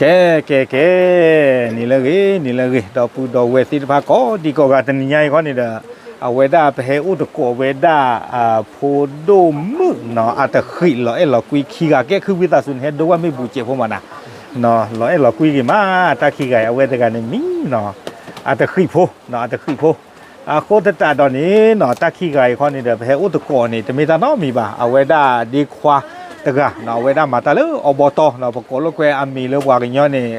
ကဲ ကဲ ကဲ, န့ၣ်လၢအဂ့ၤ န့ၣ်လၢအဂ့ၤ ဒီပုၢ်ဒီဝဲၢ်သ့ၣ်တဖၣ် ကိးဒံကိးဂၤ တနံၤညါအံၤခီန့ၣ်ဒီး အဝဲဒၣ်ပဟဲအိၣ်သကိးဝဲဒၣ် ဖိဒိၣ်မုၣ်နီၤ အတဃံး လီၤအဲၣ်လီၤကွံခံဂၤ ကဲ ခုဝံသးစူၤ နဟဲဒိဝဲမ့ၢ်ဘူးစဲးဖိမးနၤ, လီၤအဲၣ်လီၤကွံဂ့ၤမး တၢ်ခံဂၤအံၤ အဝဲတဂၤန့ၣ်မံနီၤ အတဃံးဖိနီၤ အတဃံးဖိ အဃိသတးဒီးန့ၣ်နီၤ တၢ်ခံဂၤအံၤခီန့ၣ်ဒီး ပဟဲအိၣ်သကိးန့ၣ် တမ့ၢ်တၢ်နီတမံၤဘၣ် အဝဲဒၣ်ဒ့ခွါတဂၤနီၤ အဝဲဒၣ်မၤတၢ်လၢအဘီတီနီၤ ပကိးလိာ်ကွဲအမံၤလၢပှၤကညီန့ၣ်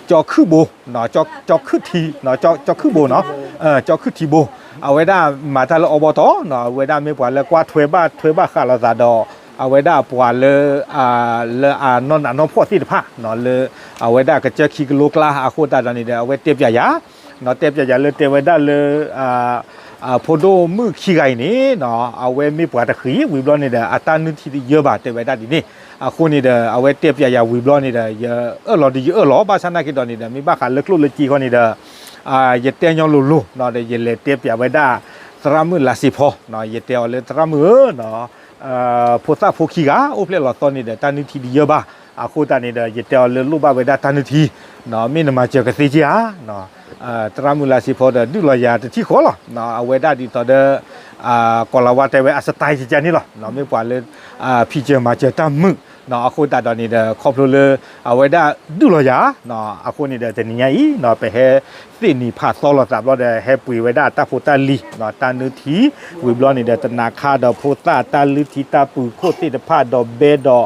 ကၠီခုၣ်ဘိ ကၠီခုၣ်ထံ ကၠီခုၣ်ဘိနီၤ ကၠီခုၣ်ထံဘိ အဝဲဒၣ်မၤတၢ်လၢအဘီတီနီၤ အဝဲဒၣ်မ့ၢ်ပှၤလၢကွၢ်ထွဲဘၣ်ထွဲဘၣ်ဃးလိာ်သးဒီး အဝဲဒၣ်ပှၤလၢ လၢအနီၢ်နးနီၢ်ဖှီၣ်သ့ၣ်တဖၣ်နီၤ လၢအဝဲဒၣ်ကစၢၢ်ခံကလိကျါ အဃိသတးဒီးန့ၣ်ဒီး အဝဲတဲပၠးယၤ တဲပၠးယၤလၢတဲဝဲဒၣ်လၢ ဖိဒိၣ်မုၣ်ခံဂၤအံၤန့ၣ်နီၤ အဝဲမ့ၢ်ပှၤတဃံး ဝံၤဘျီန့ၣ်ဒီး အတၢ်နုၢ်ထံတယၢဘၣ် တဲဝဲဒၣ်ဒ်န့ၣ် အဃိန့ၣ်ဒီး အဝဲတဲပၠးယၤဝံၤဘျီန့ၣ်ဒီး ယအၢၣ်လီၤဒီးယအၢၣ်လီၤ ဘၣ်ဆၣ်နာ်က့ဒီးန့ၣ်ဒီး မ့ၢ်ဘၣ်ဃးလၢကျိၣ်လၢစ့ခီန့ၣ်ဒီး ယတဲညီလိၤလိၤနီၤ ဒီးယလဲၤတဲပၠးဝဲဒၣ် သရၣ်မုၣ်လါစ့ဖီနီၤ ယတဲအီၤလၢသရၣ်မုၣ်ဧၢနီၤ ဖိသၣ်ဖိခံဂၤ အိၣ်ဖျဲၣ်လီၤသီန့ၣ်ဒီး တၢ်နုၢ်ထံတယၢဘၣ် အဃိသတးန့ၣ်ဒီး ယတဲအီၤလၢလိၣ်ဘၣ်ဝဲဒၣ်တၢ်နုၢ်ထံနီၤ မ့ၢ်နမၤစၢၤကသ့က့ဧါ သရၣ်မုၣ်လါစ့ဖီဒီး ဒုးလီၤယၤတထံၣ်ဃီလီၤ အဝဲဒၣ်ဒ်သိးဒီး ကိၤလၤဝါတဲဝဲအ style ကကန့ၣ်လီၤ မ့ၢ်ပှၤလၢ ဖံးစၢၤမၤစၢၤတၢ်မုာ်နီၤ အဃိသတးဒီးန့ၣ်ဒီး ခီဖျိလၢ အဝဲဒၣ်ဒုးလီၤယၤနီၤ အဃိန့ၣ်ဒီး တနံၤညါအံၤနီၤ ပဟဲသ့ၣ်နံၤဖးသီလိာ်သးဘျီဒီး ဟဲပှ့ၤဝဲဒၣ်တၢ်ဖိတၢ်လံၤနီၤ တၢ်နုၢ်ထံ ဝံၤဘျီန့ၣ်ဒီး တနၤခါဒီးဖိသၣ်တၢ်လုၢ်ထံတၢ်ပူၤခိၣ်သ့ၣ်တဖၣ်ဒီးဘဲဒီး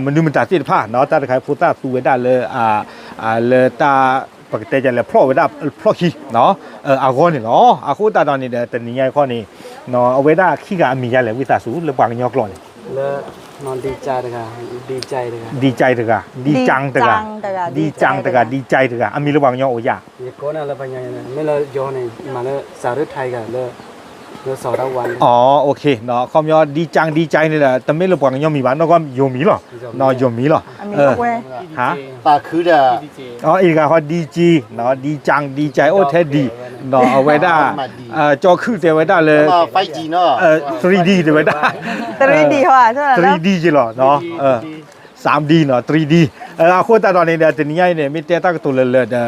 မနုၤမတၤသ့ၣ်တဖၣ်နီၤ တၢ်တခါဖိသၣ်သူဝဲဒၣ်လၢ လၢတၢ် ပကတဲဒ်လဲၣ် ဖျီၣ်ဝဲဒၣ်ဖျီၣ်ခံနီၤ အဂီၢ်န့ၣ်လီၤ အဃိသတးဒီးန့ၣ်ဒီး တနံၤညါအံၤခီန့ၣ် အဝဲဒၣ်ခံဂၤအမံၤယါလဲၣ် ဝံသးစူၤ လၢပှၤကညီကျိာ်န့ၣ် လၢ ဒီကၠံတဂၤ ဒီကၠံတဂၤ ဒီကၠံတဂၤ ဒီကၠံတဂၤ ဒီကၠံတဂၤ အမံၤလၢပှၤကညီအိၣ်ယါ မ့ၢ်လၢယိၤန့ၣ် မၤလၢစးရ့ၣ်ထါဂၤလၢ လၢစီၤဒၣ်ဝါန့ၣ် အခီပညီ ဒီကၠံ ဒီကၠံန့ၣ်ဒီး တမ့ၢ်လၢပှၤကညီမံၤဘၣ် နီၢ်ကီၢ်ယိၤမံၤလီၤ ယိၤမံၤလီၤ တၢ်ခုဒီး အံၤတဂၤဃီ ဒီကၠံ ဒီကၠံ ဒီကၠံ အိၣ်ထဲဒံး ဒီးအဝဲဒၣ် ကၠီခုၣ်တဲဝဲဒၣ်လၢ three D တဲဝဲဒၣ် three D ယ့လီၤ three D နီၤ three D အဃိသတးဒီးန့ၣ်ဒီး တနံၤညါအံၤန့ၣ် မ့ၢ်တဲတၢ်ကတိၤလၢလၢဒီး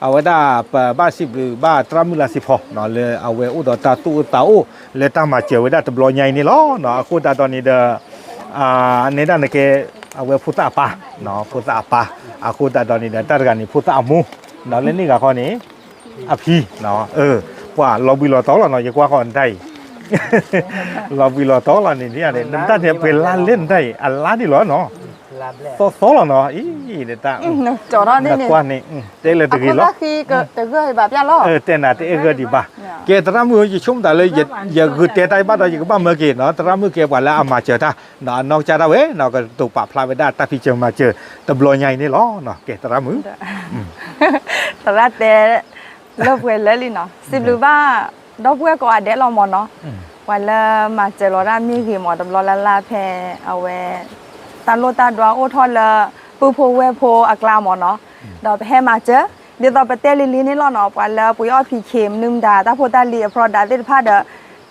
အဝဲဒၣ်ပဘၣ်စံးဘျုးဘၣ်သရၣ်မုၣ်လါစ့ဖီ လၢအဝဲအိၣ်ဒီးတၢ်သူၣ်အိၣ်သးအိၣ် လၢတၢ်မၤစၢၤဝဲဒၣ်တဘျီညါအံၤန့ၣ်လီၤ. အဃိသတးဒီးန့ၣ်ဒီး နဲဒၣ်နကဲ အဝဲဖိသၣ်အပၢ် ဖိသၣ်အပၢ် အဃိသတးဒီးန့ၣ်ဒီး တၢ်တဂၤန့ၣ် ဖိသၣ်အမိၢ် လၢန့ၣ်ဂၤခီန့ၣ် အဖံ ပှၤလီၤဘှံးလီၤတီၤလီၤနီၤ ယကွၢ်ဃီနတၢ်အံၤ လီၤဘှံးလီၤတီၤလီၤန့ၣ် နတၢ်န့ၣ် ပှဲၤလါလဲၣ်နတၢ်အံၤ အလါန့ၣ်လီၤနီၤ သီသီလီၤနီၤ အံၤ နတၢ် နကွၢ်န့ၣ် တဲလၢတဂ့ၤလီၤ တဲနၤတအဲၣ်ဂၢၢ်ဒံးဘၣ် ကဲသရၣ်မုၣ်ဧၢ ယဆိကမိၣ်သးလၢ ယဂုာ်တဲတၢ်ဘၣ်ဒီး ယကဘၣ်မၢက့ၤနီၤ သရၣ်မုၣ်ကဲပှၤလၢအမၤစၢၤတၢ် အနီၢ်ကစၢ်ဒၣ်ဝဲနီၤ ကတိၤပာ်ဖျါဝဲဒၣ်တၢ်ဖံးစၢၤမၤစၢၤ တဘျီညါအံၤန့ၣ်လီၤ ကဲသရၣ်မုၣ် သရၣ်တဲ လၢပှဲၤလၢလံနီၤ စံးဘျုးဘၣ် ဒီပုၢ်ဝဲၢ်ကိးဂၤဒဲးလီၤမၢ်နီၤ ပှၤလၢမၤစၢၤလီၤဒၣ်မ့ၢ်ဂ့ၤမၢ် တဘျီလၢ်လၢ်ဖဲ အဝဲ တၢ်လိၣ်တၢ်ဒွါအိၣ်ထီၣ်လၢ ပုၢ်ဖိဝဲၢ်ဖိအကျါမၢ်နီၤ ဒီးပဟဲမၤစၢၤ ဒ်သိးပတဲလံလံန့ၣ်လီၤနီၤ ပှၤလၢပှ့ၤအီၣ်ဖံးခ့ မနုၤမတၤ တၢ်ဖိတၢ်လံၤအ product သ့ၣ်တဖၣ်ဒီး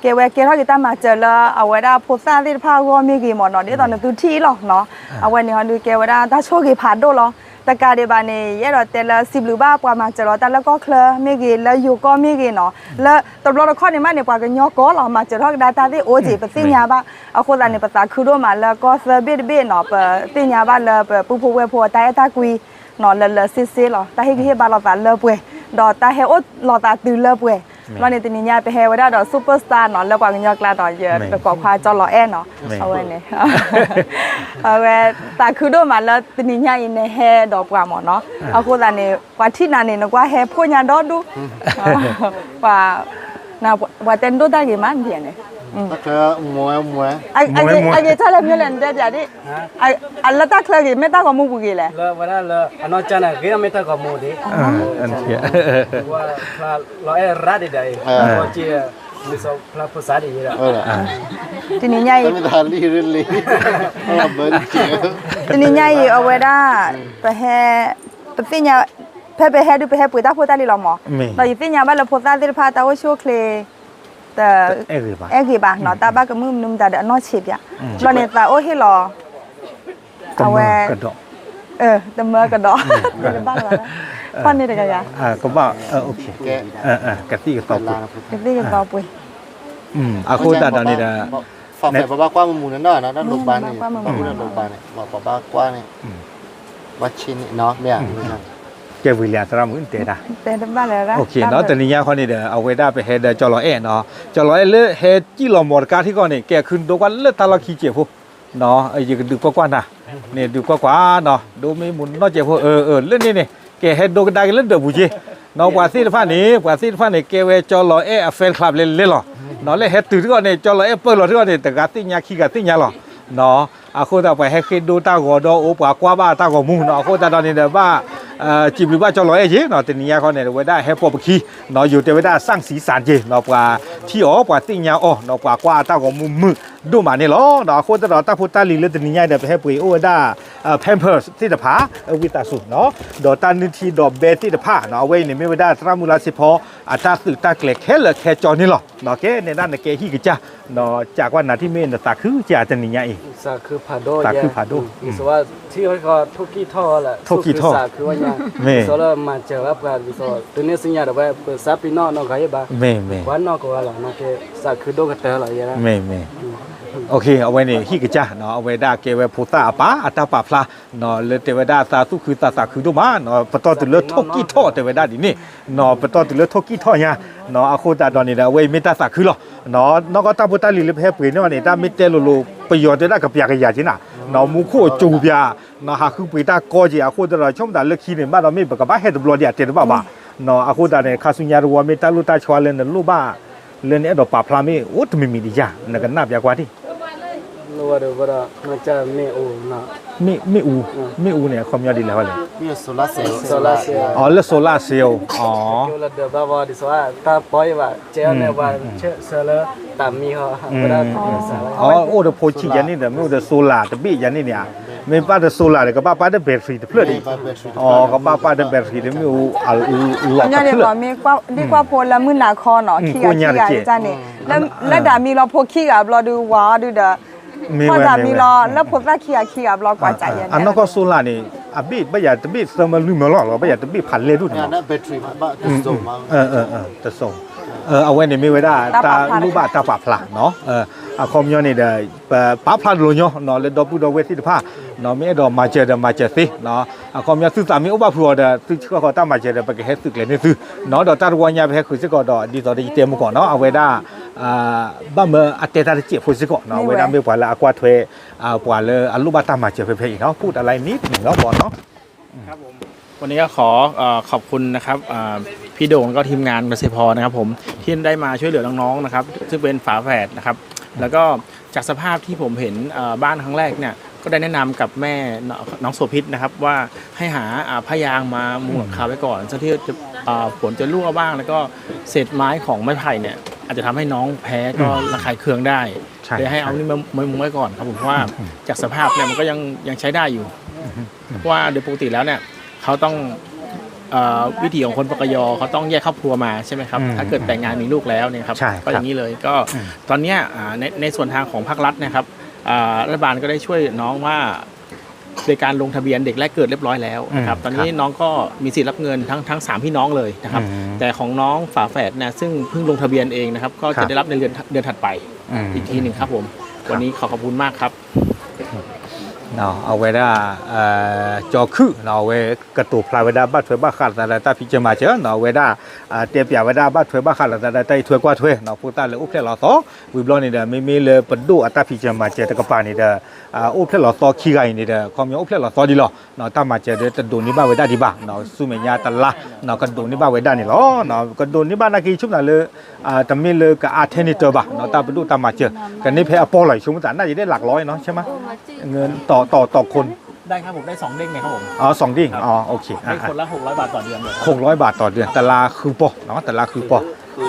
ကဲဝဲကဲထီၣ်က့ၤတၢ်မၤစၢၤလၢ အဝဲဒၣ်ဖိသၣ်သ့ၣ်တဖၣ်အဂီၢ်မ့ၢ်ဂ့ၤမၢ်နီၤ ဒ်သိးနသုထံၣ်အံၤလီၤနီၤ အဝဲန့ၣ်ဟီဒုးကဲဝဲဒၣ်တၢ်ဆိၣ်ဂ့ၤဖးဒိၣ်လီၤ တကးဒံးဘၣ်န့ၣ် ယအဲၣ်ဒိးတဲလၢစံးဘျုးဘၣ်ပှၤမၤစၢၤလီၤတၢ်လၢကီၢ်ချၢမ့ၢ်ဂ့ၤ လၢယိၤကီၢ်မ့ၢ်ဂ့ၤနီၤ လၢတဘျီတခီၣ်န့ၣ်မးန့ၣ် ပှၤကညီကိးလီၤ မၤစၢၤထီၣ်ကဒါတၢ်သ့ၣ်အိၣ်က့ၤ ပသ့ၣ်ညါဘၣ် အဃိသတးန့ၣ် ပသးခုဒိၣ်မးလၢကီၢ်သၢဘ့ၣ်တဘ့ၣ်နီၤ ပသ့ၣ်ညါဘၣ်လၢပပုၢ်ဖိဝဲၢ်ဖိအတၢ်အဲၣ်တၢ်ကွံနီၤ လၢလၢဆ့ဆ့လီၤ တၢ်ဟ့ၣ်ဂံၢ်ဟ့ၣ်ဘါလိာ်သးလၢပှဲၤ ဒီးတၢ်ဟဲအိၣ်လိာ်သးတုၤလၢပှဲၤ ဘျီန့ၣ်တနံၤညါပဟဲဝဲဒၣ်ဒီး superstar နီၤ လၢပှၤကညီကျါဒီး ယတကိးခွါကၠီလီၤအဲၣ်နီၤ အဝဲန့ၣ် အဝဲသးခုဒိၣ်မးလၢတနံၤညါအံၤနဟဲဒီးပှၤမၢ်နီၤ အဃိသတးန့ၣ် ပှၤထံၣ်နၤန့ၣ် နကွၢ်ဟဲဖိညါဒီဒူၣ် ပှၤ ပှၤတဲနဒိၣ်တၢ်ဂ့ၤမးန့ၣ် အဂ့ၤတၢ်လၢမ့ၢ်လဲၣ်နတဲပၠးဒ် အလၢတၢ်ချၢဂ့ၤ မ့ၢ်တၢ်ဂီၤမူပူၤဂ့ၤလဲၣ် လၢဝဲဒၣ်လၢအနီၢ်ကစၢ်န့ၣ် ဂ့ၤထီၣ်မ့ၢ်တၢ်ဂီၤမူဒံး လီၤအဲၣ်ရၣ်ဒံးဒၣ်အံၤ ဖျါလီၤအဲၣ်ဖိစးဒံး တနံၤညါအံၤ တနံၤညါအံၤ အဝဲဒၣ် ပဟဲ ပသ့ၣ်ညါ ဖဲပဟဲဒုးပဟဲပှ့ၤတၢ်ဖိတၢ်လံၤလီၤမၢ် ဒီးယသ့ၣ်ညါဘၣ်လၢဖိသၣ်သ့ၣ်တဖၣ်တၢ်အိၣ်ဆူၣ်အိၣ်ချ့ တအဲၣ်ဂ့ၤဘၣ် တၢ်ဘၣ်ကမုာ်မနုၤမတၤဒီးအနီၢ်ဆံးပၠး ဘျီန့ၣ်သးအိၣ်ဟ့ၣ်လီၤ အဝဲ တမၢကဒီး, တဘၣ်လၢၤဘၣ်, ဖီၣ်န့ၢ်တဂၤယၤ, ကဘၣ်, ကသံၣ်ကသီပှ့ၤ, ကသံၣ်ကသီပှ့ၤ, အဃိသတးဒီးန့ၣ်ဒီး, ပဘၣ်ကွၢ်မမူန့ၣ်နီၤ, ပဘၣ်ကွၢ်မမူန့ၣ်, ပဘၣ်ကွၢ်န့ၣ်, ကဲဝံၤလံသရၣ်မုၣ်တဲဒၣ်, တဘၣ်လၢၤ, တနံၤညါခီန့ၣ်ဒီး အဝဲဒၣ်ပဟဲဒီးကၠီလီၤအဲၣ်နီၤ, ကၠီလီၤအဲၣ်လၢဟဲစံၣ်လီၤမီၤတကါထံကီၢ်န့ၣ် ကဲခုဒိကွၢ်လၢတၢ်လီၢ်ခံစဲးဖိ ယကဒုးကွၢ်ကွၢ်နၤ, န့ၣ်ဒုးကွၢ်ကွၢ်နီၤ, ဒိမ့ၢ်မူနီၢ်စဲးဖိ, လၢန့ၣ်န့ၣ် ကဲဟဲဒိကဒါက့ၤလၢဒၢးပူၤက့, နီၤပှၤသ့ၣ်တဖၣ်န့ၣ်, ပှၤသ့ၣ်တဖၣ်န့ၣ် ကဲဝဲကၠီလီၤအဲၣ်အ fan club လဲၤလဲၤလီၤ, နီၤလၢဟဲတုၤထံကီၢ်န့ၣ် ကၠီလီၤအဲၣ်ပၢၢ်လီၤထံကီၢ်န့ၣ် တဂၤသ့ၣ်ညါခံဂၤသ့ၣ်ညါလီၤ, နီၤ အဃိသတးပှၤဟဲဃ့ဒိတၢ်ဂီၤဒီးအိၣ်ပှၤကွၢ်ဘၣ်တၢ်ဂီၤမူနီၤ, အဃိသတးဒီးန့ၣ်ဒီးဘၣ် စံးဘျုးဘၣ်ကၠီလီၤအဲၣ်က့နီၤ, တနံၤညါခီန့ၣ် အဝဲဒၣ်ဟဲပိာ်ပခံ, နီၤယိၤတဲဝဲဒၣ် စၣ်စံစၣ်က့, နီၤပှၤထံၣ်အီၤ ပှၤသ့ၣ်ညါအီၤ, နီၤပှၤကွၢ်အတၢ်ဂီၤမူမုာ်ဒိၣ်မးန့ၣ်လီၤ, နီၤအဃိသတးဒီးတၢ်ဖိတၢ်လံၤလၢတနံၤညါဒီး ပဟဲပှ့ၤအိၣ်ဝဲဒၣ် Pampers သ့ၣ်တဖၣ်, ဝံသးစူၤနီၤ, ဒီးတၢ်နုၢ်ထံဒီးဘဲသ့ၣ်တဖၣ်နီၤ, အဝဲအံၤန့ၣ်မ့ၢ်ဝဲဒၣ်သရၣ်မုၣ်လါစ့ဖီ အတၢ်သုးတၢ်ကျဲၤခဲလၢာ်ခဲဆ့န့ၣ်လီၤ, ကဲနဲဒၣ်နကဲဟံၣ်ကစၢ်, စးကွၢ်နၤထံၣ်မ့ၢ်နသးခုကစၢ်တနံၤညါအံၤ, သးခုဖးဒိၣ်, ထိၣ်ကံၢ်ထီၣ်, မ့ၢ် မ့ၢ်, အဝဲန့ၣ်ဟံၣ်ကစၢ်နီၤ, အဝဲဒၣ်ကဲဝဲဖိသၣ်အပၢ်အတၢ်ပာ်ဖျါနီၤ, လၢတဲဝဲဒၣ်အကဲဝဲဖိသၣ်အပၢ်အတၢ်ပာ်ဖျါနီၤ, လၢတဲဝဲဒၣ်သးသူၣ်ခုသးသးခုဒိၣ်မးနီၤ, ပတီၢ်တုၤလၢထိၣ်ကံၢ်ထီၣ်တဲဝဲဒၣ်ဒ်န့ၣ်နီၤ, ပတီၢ်တုၤလၢထိၣ်ကံၢ်ထီၣ်ညါနီၤ, အဃိသတးဒီးန့ၣ်ဒီး အဝဲအံၤမ့ၢ်တၢ်သးခုလီၤနီၤ, နီၢ်ကီၢ်တၢ်ဖိတၢ်လံၤလၢပဟဲပှ့ၤန့ၣ်န့ၣ် တၢ်မ့ၢ်တဲလိၤလိၤ ပယီၤတဲဒၣ်ကပျးကယၤက့နီၤ, မူခိၣ်အစိၤပျးနီၤ, ဟးဃုပှ့ၤတၢ်ကီက့, အဃိသတးဒီး ဆိကမိၣ်သးလၢခံန့ၣ် ဘၣ်ဒီးမ့ၢ်ပကဘၣ်ဟဲတဘျီဒံး အတဲတဘၣ်ဘၣ်နီၤ, အဃိသတးန့ၣ် ခါဆူညါတဝီမ့ၢ်တၢ်လိၣ်တၢ်ဆီလၢနလိၣ်ဘၣ် လၢနအဲၣ်ဒိးပာ်ဖျါမ့ၢ်အိၣ်တမံၤမံၤဒံးယၤ နကနၣ်ပျးကွၢ်ဒံး မ့ၣ်အူ, မ့ၣ်အူန့ၣ် အခီပညီဒ်လဲၣ်ဟီလဲၣ်, လၢ solar cell, အိၣ်ဒီးဖိဆံးယၤန့ၣ်ဒီး မ့ၣ်အူဒီး solar တဘ့ၣ်ယၤန့ၣ်န့ၣ်, မ့ၢ်ပာ်ဒီး solar ဒီး ကဘၣ်ပာ်ဒီး battery တဖျၢၣ်ဒံး, ကဘၣ်ပာ်ဒီး battery ဒီး မ့ၣ်အူအလီၢ်တဖျၢၣ် ဒ်ကွၢ်ဖိလၢမုၢ်နၤခီနီၤ ခံဂၤခံဂၤန့ၣ်, လၢဒၣ်မံလီၤဖိခံဂၤဘျီဒုး ဝၤအီၤဒုးဒီး, မ့ၢ်ဝဲဒၣ်မံလီၤ လၢဖိသၣ်ခံဂၤခံဂၤဘျီ ကွၢ်စးယဲန့ၣ်, အနီၢ်ကီၢ် solar န့ၣ် အဘ့ၣ်ဘၣ်ယၤတဘ့ၣ်သၢမၢလွံၢ်မၢလီၤလီၤ ဘၣ်ယၤတဘ့ၣ်ဖးလဲၢ်ဒိၣ်န့ၣ်လီၤ, တစိၤ, အဝဲန့ၣ်မ့ၢ်ဝဲဒၣ်တၢ်လိၣ်ဘၣ်တၢ်ပာ်ဖျါနီၤ, အခီပညီန့ၣ်ဒီး ပပာ်ဖျါတလိၤညီနီၤ လၢဒီပုၢ်ဒီဝဲၢ်သ့ၣ်တဖၣ်နီၤ မ့ၢ်အဲၣ်ဒိးမၤစၢၤဒီးမၤစၢၤသ့နီၤ, အခီပညီသုသးမ့ၢ်အိၣ်ဘၣ်ဖုးအီၤဒီး သုဆှၢဃီၤတၢ်မၤစၢၤဒီး ပကဟဲသုးကျဲၤန့ၢ်သုနီၤ, ဒီးတၢ်တဝီညါပဟဲဃုာ်စ့ၢ်ကီးဒီး ဒ်သိးဒီးယတဲမုၢ်ကီၢ်နီၤ အဝဲဒၣ် ဘၣ်မၢအတဲတၢ်တစဲးဖိစ့ၢ်ကီးနီၤ, အဝဲဒၣ်မ့ၢ်ပှၤလၢအကွၢ်ထွဲ ပှၤလၢအလိၣ်ဘၣ်တၢ်မၤစၢၤဖဲဖဲအံၤနီၤ, ပူၣ်တၢ်လၢနံၣ်န့ၣ်လီၤဘီနီၤ ครับผม วันนี้ก็ขอเอ่อขอบคุณนะครับอ่าพี่โด่งแล้วก็ทีมงานกสิพรนะครับผมที่ได้มาช่วยเหลือน้องๆนะครับซึ่งเป็นฝาแฝดนะครับแล้วก็จากสภาพที่ผมเห็นเอ่อบ้านครั้งแรกเนี่ยก็ได้แนะนำกับแม่น้องโสภิตนะครับว่าให้หาอ่าผ้ายางมามุงหลังคาไว้ก่อนเพื่อที่จะอ่าฝนจะรั่วบ้างแล้วก็เศษไม้ของไม้ไผ่เนี่ยอาจจะทำให้น้องแพ้ก็ระคายเคืองได้เลยให้เอานี่มามามุงไว้ก่อนครับผมเพราะว่าจากสภาพเนี่ยมันก็ยังยังใช้ได้อยู่ เพราะว่าโดยปกติแล้วเนี่ยเขาต้องเอ่อวิถีของคนปกยเขาต้องแยกครอบครัวมาใช่ไหมครับถ้าเกิดแต่งงานมีลูกแล้วเนี่ยครับก็อย่างนี้เลยก็ตอนเนี้ยอ่าในในส่วนทางของภาครัฐนะครับอ่ารัฐบาลก็ได้ช่วยน้องว่าโดยการลงทะเบียนเด็กแรกเกิดเรียบร้อยแล้วนะครับตอนนี้น้องก็มีสิทธิ์รับเงินทั้งทั้งสามพี่น้องเลยนะครับแต่ของน้องฝาแฝดเนี่ยซึ่งเพิ่งลงทะเบียนเองนะครับก็จะได้รับในเดือนเดือนถัดไปอีกทีหนึ่งครับผมวันนี้ขอขอบคุณมากครับ အဝဲဒၣ် ကၠီခုၣ်နီၤ အဝဲကတိၤဖျါဝဲဒၣ်ဘၣ်ထွဲဘၣ်ဃးလိာ်သးဒီးတၢ်ဖံးစၢၤမၤစၢၤနီၤ အဝဲဒၣ် တဲပျးဝဲဒၣ်ဘၣ်ထွဲဘၣ်ဃးလိာ်သးဒီးတၢ်အံးထွဲကွၢ်ထွဲနီၤ ဖိသၣ်လၢအိၣ်ဖျဲၣ်လီၤသီ ဝံၤဘျီန့ၣ်ဒီး မ့မ့ၢ်လၢပဒိၣ်အတၢ်ဖံးစၢၤမၤစၢၤတကပၤန့ၣ်ဒီး အိၣ်ဖျဲၣ်လီၤသီခံဂၤအံၤန့ၣ်ဒီး ခီပညီအိၣ်ဖျဲၣ်လီၤသီဒံးလီၤ တၢ်မၤစၢၤဒီးတဒိးန့ၢ်ဘၣ်ဝဲဒၣ်ဒံးဘၣ် ဆူမဲာ်ညါတလါ ကဒိးန့ၢ်ဘၣ်ဝဲဒၣ်န့ၣ်လီၤ ကဒိးန့ၢ်ဘၣ်နာ်က့ဆိကမိၣ်သးလၢ တမ့ၢ်လၢကအါထဲန့ၣ်တၢ်ဘၣ် တၢ်ပဒိၣ်တၢ်မၤစၢၤ ကန့ၢ်ဖဲအပီၢ်လီၤ ဆိကမိၣ်သးနာ်ယတဲလၢကလီၤနီၤ ဆဲမး င တီၤတီၤတီၤခိၣ် ได้ครับผม ได้สองเด้งเลยครับผม อ๋อ สองเด้ง อ๋อ โอเค ได้คนละหกร้อยบาทต่อเดือนเลยครับ หกร้อยบาทต่อเดือน တလါဃုပီၢ် တလါဃုပီၢ် တု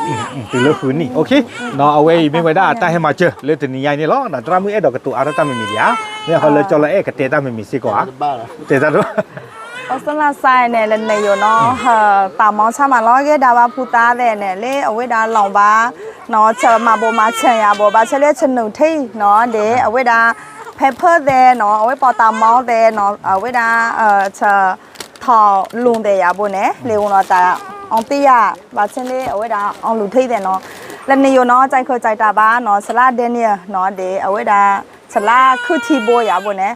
ၤလၢဃုနံၣ် โอเค အဝဲအံၤမ့ၢ်ဝဲဒၣ်တၢ်ဟဲမၤစၢၤလၢတနံၤညါအံၤန့ၣ်လီၤ သရၣ်မုၣ်အဲၣ်ဒိးကတိၤအါထီၣ်တၢ်မံၤမံၤဒံးဧါ မ့ၢ်ဟီလၢကၠီလီၤအဲၣ်ကတဲတၢ်မံၤမံၤစ့ၢ်ကီးဧါ တဲတၢ်တ အီစထြ့လယါန့ၣ် လၢနယိာ်နီၤ ဟၢ သးမီဆၣ်မးလီၤ ဂ့ၢ်ဒၣ်ဘၣ်ဖုသးသ့ၣ်န့ၣ် လၢအဝဲဒၣ်လီၤဘၣ် နီၤ ဆၢမၤဘိးမၤဆၢယၤဘိး ဘၣ်ဆၢလၢဆနူၢ်ထံနီၤ ဒ်အဝဲဒၣ် pepper သဲးနီၤ, အဝဲ ပီၣ်တၢ်မီသဲးနီၤ, အဝဲဒၣ် ထီၣ်လူၤသဲးယၤဘိန့ၣ် လံာ်ဧိၤနီၤ တၢ်အီတ့ၢ်ယၤ, ဘၣ်ဆၣ်န့ၣ် အဝဲဒၣ် အီလူၤထံသဲးနီၤ, လၢန့ၣ်ယိာ်နီၤ ကၠဲးခၢၣ်ကၠဲးတၢ်ဘၣ်နီၤ ဆလါ Daniel နီၤ ဒီး အဝဲဒၣ် ဆလါ ခုထံဘိယၤဘိန့ၣ်,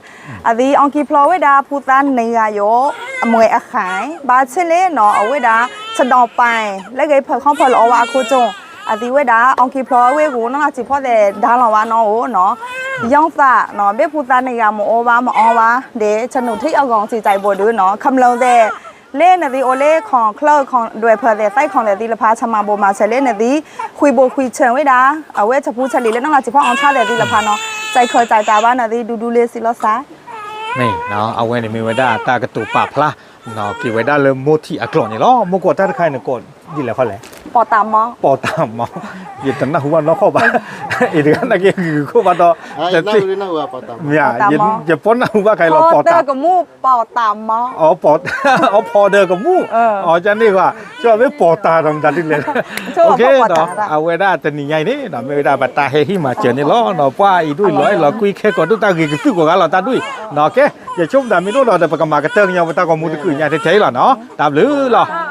အသံအီကံဖျိးဝဲဒၣ် ဖုသးနံၤဂၤယိာ် အမွဲအဃဲၤ, ဘၣ်ဆၣ်န့ၣ်နီၤ အဝဲဒၣ် ဆဒီၣ်ပၢၢ် လၢဂ့ၤဖၢၣ်ခီဖျိလၢအီဝဲအခိၣ်ကၠိ, အသံဝဲဒၣ် အီကံဖျိးဝဲဂိၤနီၤ လၢစံၣ်ဖီသဲး ဒါလီၤဝဲနီၤအိၣ်နီၤ, ယီၣ်သၣ်နီၤ ဘၣ်ဖုသးနံၤဂၤမ့ၢ်အီဘၣ်မ့ၢ်အီဘၣ် ဒီး ဆနူၣ်ထံအဂီၢ် စံၣ်ကၠဲးဘိဒုနီၤ ခမျၢၢ်သဲး လၢနသံအိၣ်လၢ ခီၣ်ချၢ ဒွဲၣ်ဖၢၣ်သဲး သဲခီၣ်သဲးသံလၢဖး ဆၣ်မၤဘိမၤစၢၤလၢနသံ ဃုဘိဃုဆၢၣ်ဝဲဒၣ် အဝဲဆၢဖူဆၢလံာ်လၢနီၢ်လီၤစံၣ်ဖီအီဆါသဲးသံလၢဖးနီၤ, ကၠဲးခၢၣ်ကၠဲးတၢ်ဘၣ်နသံ ဒူဒူလၢစံလီၤစၢ် မ့ၢ် အဝဲန့ၣ်မ့ၢ်ဝဲဒၣ်တၢ်ကတိၤပာ်ဖျါ က့ၤဝဲဒၣ်လၢမိၢ်ထံးအကျိာ်န့ၣ်လီၤ. မိၢ်ကိးတၢ်တခါအံၤန့ၣ် ကိးဒ်လဲၣ်ခီလဲၣ်, ပီၣ်တၢ်မီ, ပီၣ်တၢ်မီ, ယတနၢ်ဟူဘၣ်နီၢ်ကီၢ်ဘၣ်, အံၤတဂၤနာ်က့ဂုာ်ဂုာ်ခိၣ်ဘၣ်ဒီး, မ့ၢ် ယပီၣ်နၢ်ဟူဘၣ်ခဲအံၤလီၤ ပီၣ်တၢ် ကမူၣ်, ပီၣ်တၢ်မီ, အီ ဖီဒၢကမူၣ်, အီ ကန့ၢ်ကွၢ်, ကမ့ၢ်ပီၣ်တၢ်ဒီးမတၤဒ်လဲၣ်, အဝဲဒၣ်တနံၤညါအံၤန့ၣ် မ့ၢ်ဝဲဒၣ်ပတၢ်ဟဲဟံၣ်မၤစၢၤန့ၣ်လီၤ. ပှၤအံၤဒ်အံၤလီၤအဲၣ်လီၤကွံခဲကိာ်ဒိၣ်တၢ်ဂ့ၤကသုၣ်ကိးဂၤလီၤတၢ်ဒ်အံၤ, ကဲ, ယဆိကမိၣ်တၢ်မ့ၢ်တအိၣ်ဒီး ပကမၤကတၢၢ်ကညီပတၢ်ဂီၤမူတကုာ်ညါထဲထဲအံၤလီၤနီၤ, တၢ်ဘျုးလီၤ.